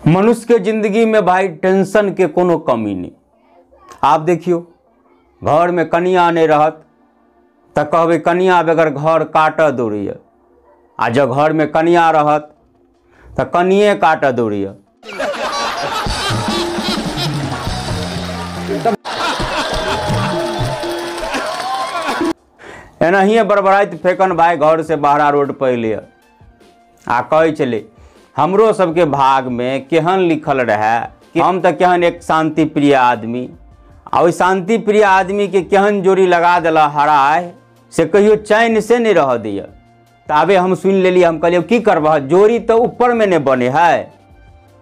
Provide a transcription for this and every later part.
मनुष्य के जिंदगी में भाई टेंशन के कोनो कमी नहीं। आप देखियो घर में कनिया नहीं रहत तो कहबे कनिया बगैर घर काट दौड़ैया, आ जब घर में कनिया रहत तो कनिए काट दौड़ैया। एनाहिए बड़बड़ाइत फेकन भाई घर से बाहरा रोड पर अयलै आ कहै छलै हमरो सबके भाग में केहन लिखल रहे कि हम तो केहन एक शांति प्रिय आदमी, आ ओहि शांति प्रिय आदमी के केहन जोड़ी लगा देला हराय से कहियो चैन से नहीं रह दिया। ताबे हम सुनि लेलियै, हम कहलियै की करबह, जोड़ी तो ऊपर में नहीं बने है,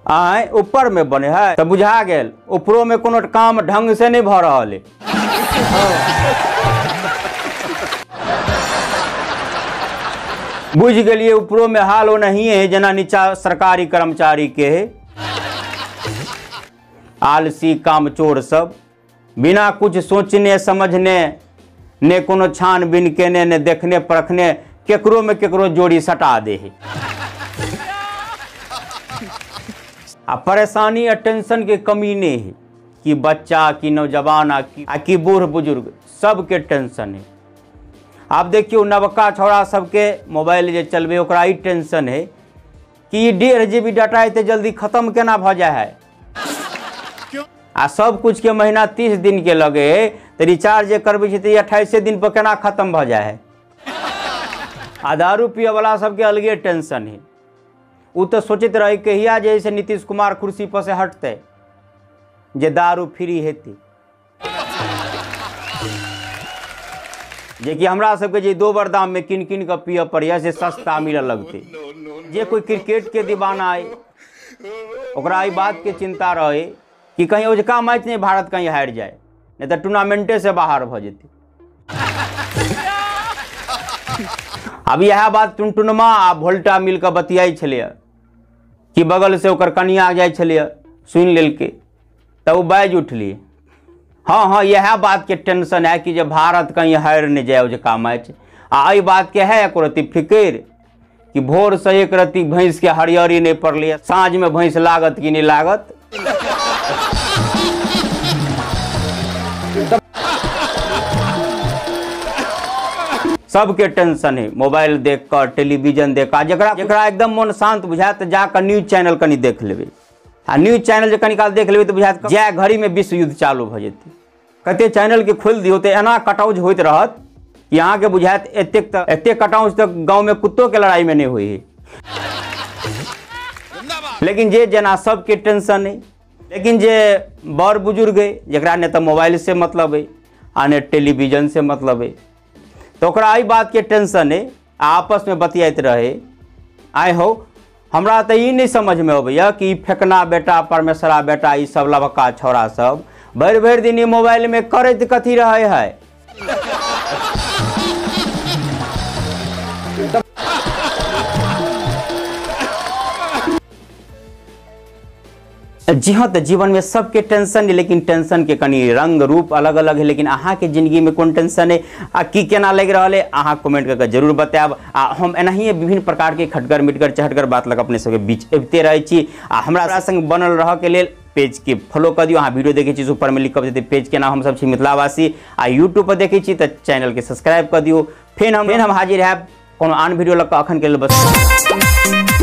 आय ऊपर में बने है तो बुझा गेल ऊपरो में कोनो काम ढंग से नहीं भऽ रहल है। बुझ गेलियै ऊपरो में हाल ओनाहिए है जेना नीचा सरकारी कर्मचारी के है, आलसी कामचोर सब बिना कुछ सोचने समझने ने कोनो छानबीन केने ने देखने परखने केकरो में केकरो जोड़ी सटा दे है। आ परेशानी आ टेंशन के कमी नहीं है कि बच्चा कि नौजवान आ कि बूढ़ बुजुर्ग सबके टेंशन है। आप देखियो नवका छौड़ा सबके मोबाइल जे चलबे ओकरा ई टेंशन है कि 1.5 GB data एते जल्दी खत्म केना भऽ जाए है, आ सब कुछ के महीना 30 दिन के लगे है तो रिचार्ज जे करबै छै तऽ 28 दिन पर केना खत्म भऽ जाए है। आ दारू पिए वाला सबके अलगे टेंशन है, उ तो सोचैत रहे कहिया जे से नीतीश कुमार कुर्सी पर से हटतै जे दारू फ्री हेतै। जेकि हमरा सबके जे दो बार दाम में किन किन के पिए पड़ैया से सस्ता मिलऽ लगतै। जे कोई क्रिकेट के दीवाना है ओकरा एहि बात के चिंता रहे कि कहीं ओझका मैच नहीं भारत कहीं हारि जाए, नहीं तो टूर्नामेंटे से बाहर भऽ जेतै। अब इएह बात टुनटुनमा आ भोल्टा मिल कऽ बतियाइ छलैए कि बगल से ओकर कनिया जाइ छलैए, सुनि लेलकै तऽ ओ बाजि उठली, हाँ हाँ इएह बात के टेंशन है कि जे भारत कहीं हारि नहीं जाए ओझका मैच। आ एहि बात के है एको रत्ती फिक्र कि भोर से एक रत्ती भैंस के हरियरी नहीं पड़लै, साँझ में भैंस लागत कि नहीं लागत। सबके टेंशन है मोबाइल देख कर टेलीविजन देख कर, जकरा जकरा एकदम मन शांत बुझायत जाकर न्यूज चैनल कनी देख लेबै, आ न्यूज चैनल जे कनी काल देख लेबै तऽ बुझायत जाय घड़ी में विश्व युद्ध चालू भऽ जेतै। कते चैनल के खोलि दियौ तऽ एना कटाउज होइत रहत कि अहाँके बुझायत एतेक तऽ एतेक कटाउज तऽ गाँव में कुत्तो के लड़ाई में नहीं होइ है। लेकिन जे जेना सबके टेंशन है, लेकिन जे बड़ बुजुर्ग है जकरा ने तऽ मोबाइल से मतलब है आ ने टेलीविजन से मतलब है तो ओकरा एहि बात के टेंशन है, आपस में बतियाइत रहे। आइ हो हमरा तऽ ई नहीं समझ में अबैया कि फेकना बेटा परमेश्वरा बेटा ई सब लबका छौड़ा सब भरि भरि दिन ई मोबाइल में करैत कथी रहे है। जी हाँ, तो जीवन में सबके टेंशन है, लेकिन टेंशन के कनी रंग रूप अलग अलग है। लेकिन अहाँ के जिंदगी में कोन टेंशन है आ की केना लागि रहल है अहाँ कमेंट करके जरूर बतायब। आ हम एनाहिए विभिन्न प्रकार के खटगर मिटगर चहटगर बात लग अपने सबके बीच अबिते रहै छी। आ हमरा संग बनल रहऽ के लेल पेज के फॉलो कर दियौ। अहाँ वीडियो देखै छी ऊपर में लिखल जेतै पेज के नाम, हम सब छी मिथिलावासी। आ यूट्यूब पर देखै छी तऽ चैनल के सब्सक्राइब कर दियौ। फेर हम हाजिर हैब कोनो आन वीडियो लऽ कऽ। अखन के लेल बस।